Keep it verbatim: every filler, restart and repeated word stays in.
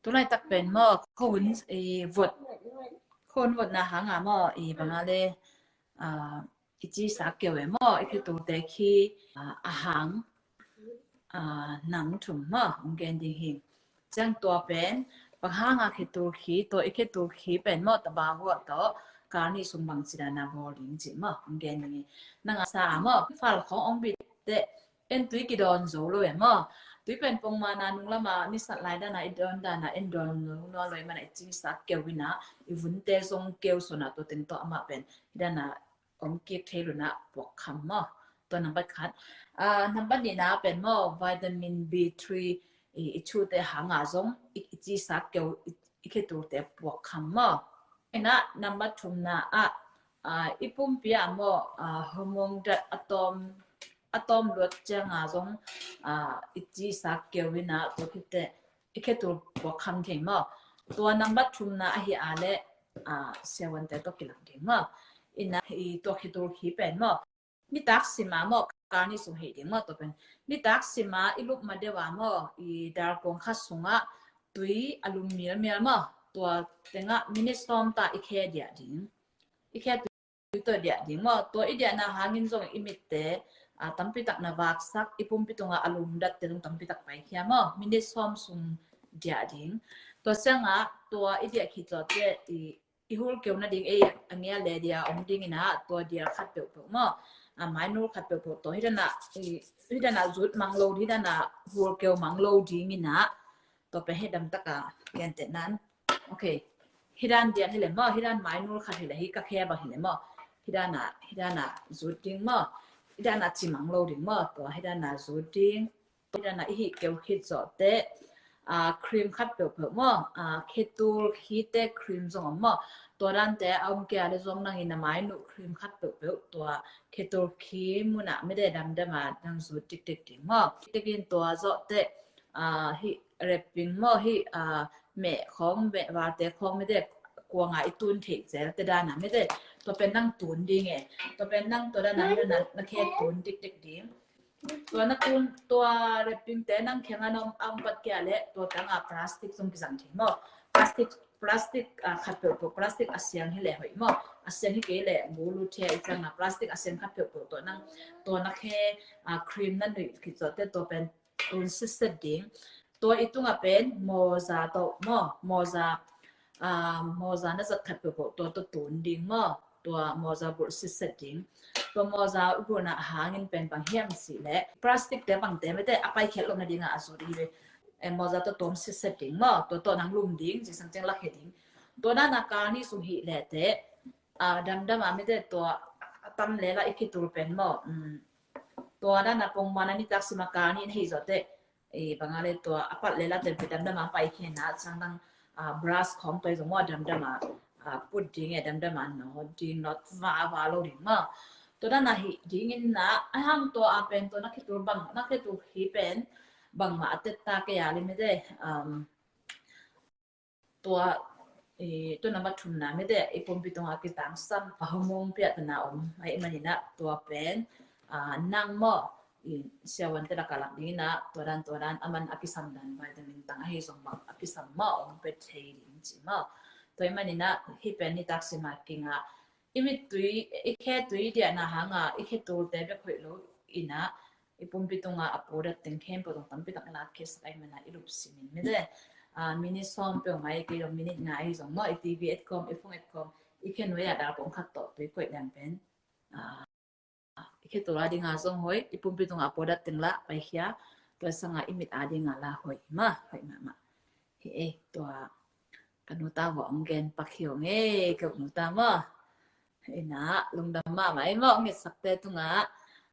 Tulaitak pen maw, khua hun i vot, khua hun votna hanga maw, i banga le, a, i cisak keu e maw, i khetulte khi, a, a hang, a, nam thum maw, hong gen ding hi. Ciang tua pen, bang hanga khetul khi, tua i khetul khi pen maw, taba huah tawh, kal nih sung bang ci dana bawl ding ci maw, hong gen ding hi. Nang a sa a maw, fal khong hong bit teh, en tui kidawn zo lo e maw. Tui pen pongmana nung lama nisat lai dana i dawn dana en dawn lo nuam lo i mana i cisak keu ina, i vunte zong keu sona tua teng tawh amah pen hi dana om kik thei luna puak kham maw. Tua nambat khat. A, nambat nihna pen maw, vitamin B three i, i thute hanga zong i, i cisak keu i, i khetulte puak kham maw. Ina nambat thumna ah, a, i pumpi ah maw, a, hormone dat a tawm, a tawm luat cianga zong, a, i cisak keu ina tua khite i khetul puak kham thei maw. Tua nambat thumna ahi a le, a, siavuante tawh kilang ding maw. Ina i tua khetul khi pen maw, nitak sima maw, kal nih sung hei ding maw, tua pen. Nitak sima i lup ma deuh a maw, i dal kuang khat sungah tui a lum mialmial maw, tua tengah minit sawm ta i khe diah ding. I khe tui tawh diah ding maw, tua i diahna hangin zong i mitte, a, tampi tak na vaksak, i pumpi tungah a lum datte zong tampi tak paikhia maw, minit sawm sung diah ding. Tua siangah, tua i diah khit zawh teh i i hulkeu nading ei a ngial le dia om ding ina, tua dia khat peuhpeuh maw, a, mainul khat peuhpeuh tua hi dana, i, hi dana zut mang lo, hi dana hulkeu mang lo ding ina, tua pen hi dam taka genteh nan. Ok. Hi dan dia hi le maw, hi dan mainul khat hi le, hi ka khe bang hi le maw. Hi dana, hi dana zut ding maw. Hi dana ci mang lo ding maw, tua hi dana zut ding. Tua dana i hih keu khit zawh teh, a, cream khat peuhpeuh maw, a, khetul khite cream zong om maw. Tua dante a om kei a le zong nang in a mainuh cream khat peuhpeuh tua khetul khi munah mede damdam a nang zut tiktik ding maw. Tiktikin tua zawh teh, a, hih repping maw, hih, a, meh khawng, meh valte khawng mede kuanga i tun theih zel te dana mede. Tua pen nang tun ding e. Tua pen nang tua dana mede na, na khe tun tiktik ding. Tua na tun, tua reppingte nang khenga na om, a om pat kia le, tua tanga plastic zong kizang thei maw. Plastic, plastic, a, khat peuhpeuh, plastic a siang hi le hoih maw. A siang hi kei le, bulu thia i tanga plastic a siang khat peuhpeuh tua nang, tua na khe, a, cream na nuih khit zawh teh tua pen tun sitset ding. Tua i tunga pen moza tawh maw, moza, a, moza na zat khat peuhpeuh tua tawh tun ding maw. Tua moza bulh sitset ding. Tua moza bulhna hangin pen bang hiam cih leh plastic te bangte mete a paikhiat loh nadinga a zut hi ve. E, moza tua tuam sitset ding maw, tua tawh nang lum ding, zingsang ciang lakhia ding. Tua dana kal nih sung hih leh teh, a, damdam a mete tua a tam lela i khitul pen maw. Um, tua dana pongmana nitak sima kal nih na hih zawh teh, i banga le tua a pat lela tel pi damdam a paikhia na, sang dang, a, brush khawng tua i zong maw damdam a, a, put ding e, damdam a nawt ding, nawt vava lo ding maw. Tua dana hih dingin na, a hang tua a pen tua na khitul bang, na khitul hi pen bangmah a tetta kei a limite, um, tua, i, tua nambat thumna mete i pumpi tunga kitangsam a hormone piahtana om ahih maninah tua pen, a, nang maw, i, siavuante laka lak dinginah tua dan tua dan a man a kisam dan vitamin tang ahi zong bang a kisam maw hong pia thei ding ci maw. Tua ahih maninah hih pen nitak sima kingah i mittui, i khetui diahna hanga i khetulte bek hoih lo inah i pumpi tunga a pawdat teng khempeuh tong tampi tak lak khiasak ahih mana i lupsim in mete, a, minit sawm peuh ngai kei lo, minit nga ahi zong maw, i TV et kawm, i phone et kawm, i khe nuai a dal kawm khat tawh tui koih lian pen, a, i khetul a dinga zong hoih, i pumpi tunga a pawdat teng lah paikhia, tua sanga i mit a dinga lah hoih mah, hoih mahmah. Hi e, tua ka nuta vawh hong gen pak hi ong e, ka nuta maw. Inah lungdam mahmah ei maw, hong etsakte tungah,